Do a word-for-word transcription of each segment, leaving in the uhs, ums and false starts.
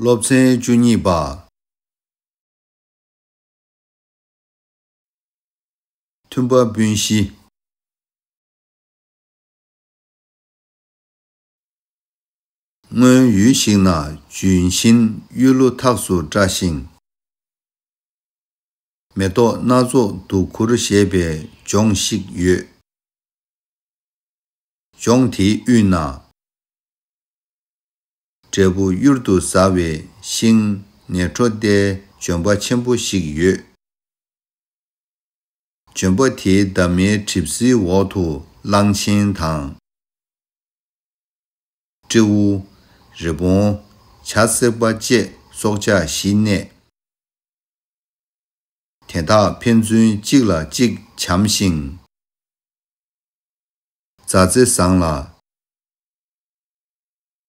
སློབ་ཚན་བཅུ་གཉིས་པ། མཐུན་པ་སྤུན་བཞི། སྔོན་ཡུལ་ཞིག་ན་ལྗོན་ཤིང་གཡུ་ལོ་ཐགས་སུ་བཀྲ་ཞིང་། མེ་ཏོག་སྣ་ཚོགས་དུ་ཁུར་བཞད་པའི་ལྗོངས་ཤིག་ཡོད། ལྗོངས་དེའི་དབུས་ན། འབྲས་བུ་གཡུར་དུ་ཟ་བའི་ཤིང་ནེ་ཁྲོ་ཏའི་ལྗོན་པ་ཆེན་པོ་ཞིག་ཡོད། ལྗོན་པ་དེའི་འདབ་མའི་གྲིབ་བསིལ་འོག་ཏུ་གླང་ཆེན་དང་། སྤྲེའུ། རི་བོང་། བྱ་སྲེག་པ་བཅས་སྲོག་ཆགས་བཞི་གནས། དེ་དག་ཕན་ཚུན་གཅིག་ལ་གཅིག་བྱམས་ཤིང་། མཛའ་བརྩེ་བཟང་ལ།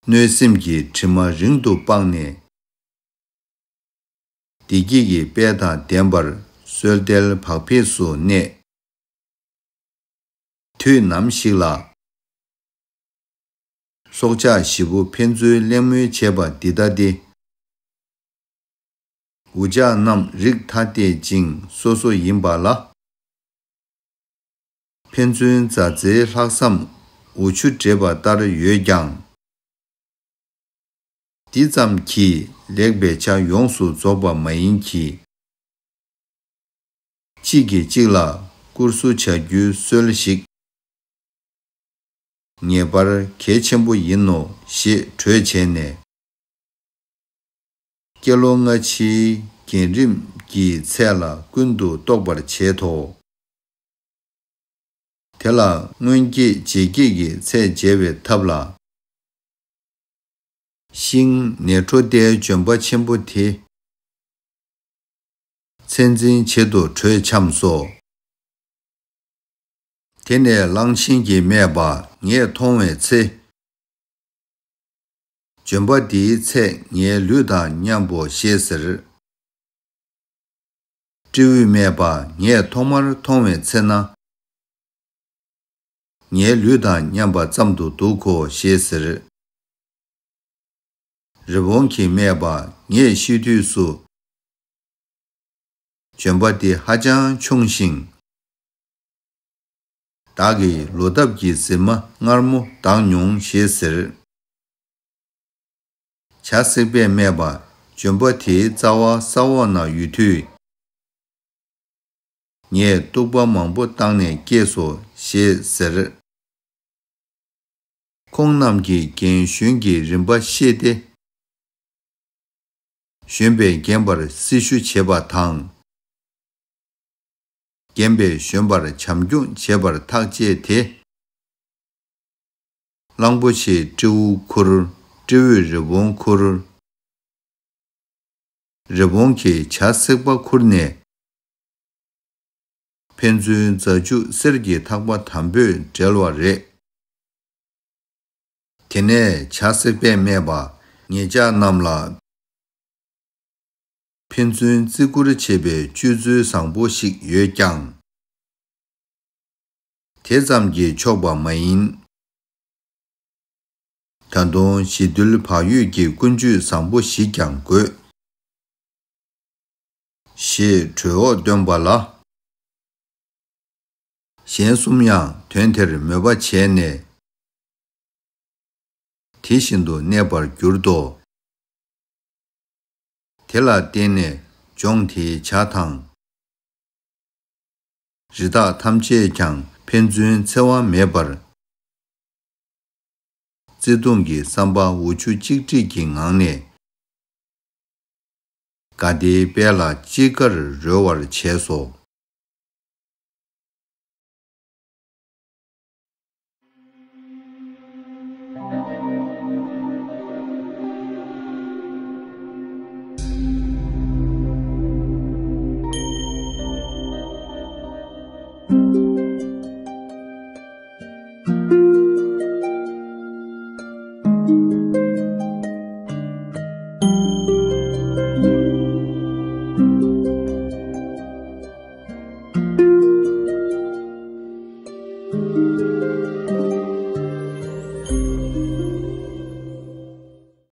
གནོད་སེམས་ཀྱི་དྲི་མ་རིང་དུ་སྤངས་ནས། བདེ་སྐྱིད་ཀྱི་དཔལ་དང་ལྡན་པར་སོས་དལ་བག་ཕེབས་སུ་གནས། དུས་ནམ་ཞིག་ལ། སྲོག་ཆགས་བཞི་པོ་ཕན་ཚུན་གླེང་མོལ་བྱེད་པ་འདི་ལྟ་སྟེ། འུ་ཅག་རྣམས་རིགས་ཐ་དད་ཅིང་སོ་སོ་ཡིན་པ་ལ། ཕན་ཚུན་མཛའ་བརྩེའི་ལྷག་བསམ་འུ་ཆུ་འདྲེས་པ་ལྟར་ཡོད་ཀྱང་། འདི་ཙམ་གྱིས་ལེགས་པའི་ཆ་ཡོངས་སུ་རྫོགས་པ་མ་ཡིན་གྱི། གཅིག་གིས་གཅིག་ལ་བཀུར་གཟུ་བྱ་རྒྱུའི་སྲོལ་ཞིག་ངེས་པར་གལ་ཆེན་པོ་ཡིན་ནོ་ཞེས་གྲོས་བྱས་ནས། སྐྱེས་ལོ་སྔ་ཕྱིའི་རྒན་རིམ་གྱི་ཚད་ལ་ཀུན་ཏུ་རྟོག་པར་བྱེད་དོ། དེ་ལ་སྔོན་སྐྱེས་རྗེས་སྐྱེས་ཀྱི་ཚད་འཇལ་བའི་ཐབས་ལ། ཤིང་ནེ་ཁྲོ་ཏའི་ལྗོན་པ་ཆེན་པོ་དེ་ཚད་འཛིན་བྱེད་དུ་གྲོས་འཆམས་སོ། དེ་ནས་གླང་ཆེན་གྱིས་སྨྲས་པ། ངས་མཐོང་བའི་ཚེ། ལྗོན་པ་འདིའི་ཚད་ངའི་ལུས་དང་མཉམ་པོ་ཞེས་ཟེར། སྤྲེའུས་སྨྲས་པ། ངས་ཐོག་མར་མཐོང་བའི་ཚེ་ན། ངའི་ལུས་དང་མཉམ་པ་ཙམ་དུ་འདུག་གོ་ཞེས་ཟེར། རི་བོང་གིས་སྨྲས་པ། ངས་ཤི་དུས་སུ། ལྗོན་པ་འདི་ཧ་ཅང་ཆུང་ཞིང་། བདག་གིས་ལོ་འདབ་ཀྱི་ཟེགས་མ་མངར་མོ་ལྡང་མྱོང་ཞེས་ཟེར། བྱ་སྲེག་པས་སྨྲས་པ། ལྗོན་པ་དེའི་རྩ་བ་ས་འོག་ན་ཡོད་དུས། ངས་གཏུག་པ་མང་པོ་བཏང་ནས་སྐྱེས་སོ་ཞེས་ཟེར། ཁོང་རྣམས་ཀྱིས་རྒན་གཞོན་གྱི་རིམ་པ་ཤེས་ཏེ། གཞོན་པས་རྒན་པར་སྲི་ཞུ་བྱེད་པ་དང་། རྒན་པས་གཞོན་པར་བྱམས་སྐྱོང་བྱེད་པར་ཐག་བཅད་དེ། གླང་པོ་ཆེས་སྤྲེའུ་ཁུར། སྤྲེའུས་རི་བོང་ཁུར། རི་བོང་གིས་བྱ་སྲེག་པ་ཁུར་ནས། ཕན་ཚུན་རྫ་ཆུ་གསེར་གྱི་ཐག་པ་དམ་པོས་སྦྲེལ་བ་རེད། དེ་ནས་བྱ་སྲེག་པས་སྨྲས་པ། ངེད་ཅག་རྣམས་ལ། ཕན་ཚུན་བརྩི་བཀུར་བྱེད་པའི་སྤྱོད་ཚུལ་བཟང་པོ་ཞིག་ཡོད་ཀྱང་། དེ་ཙམ་གྱིས་ཆོག་པ་མ་ཡིན། ད་དུང་ཞི་དུལ་བག་ཡོད་ཀྱི་ཀུན་སྤྱོད་བཟང་པོ་ཞིག་ཀྱང་དགོས། ཞེས་གྲོས་འོག་བཏོན་པ་ལ། གཞན་གསུམ་ཡང་དོན་དེར་མོས་པ་བྱས་ནས། དེ་བཞིན་དུ་གནས་པར་གྱུར་ཏོ། དེ་ལ་བརྟེན་ནས་ལྗོངས་དེའི་བྱ་དང་། རི་དྭགས་ཐམས་ཅད་ཀྱང་ཕན་ཚུན་འཚེ་བ་མེད་པར། བརྩེ་གདུང་གི་བསམ་པ་འུ་ཆུ་གཅིག་སྒྲིལ་གྱི་ངང་ནས། དགའ་བདེའི་དཔལ་ལ་གཅིག་དགར་རོལ་བར་བྱས་སོ།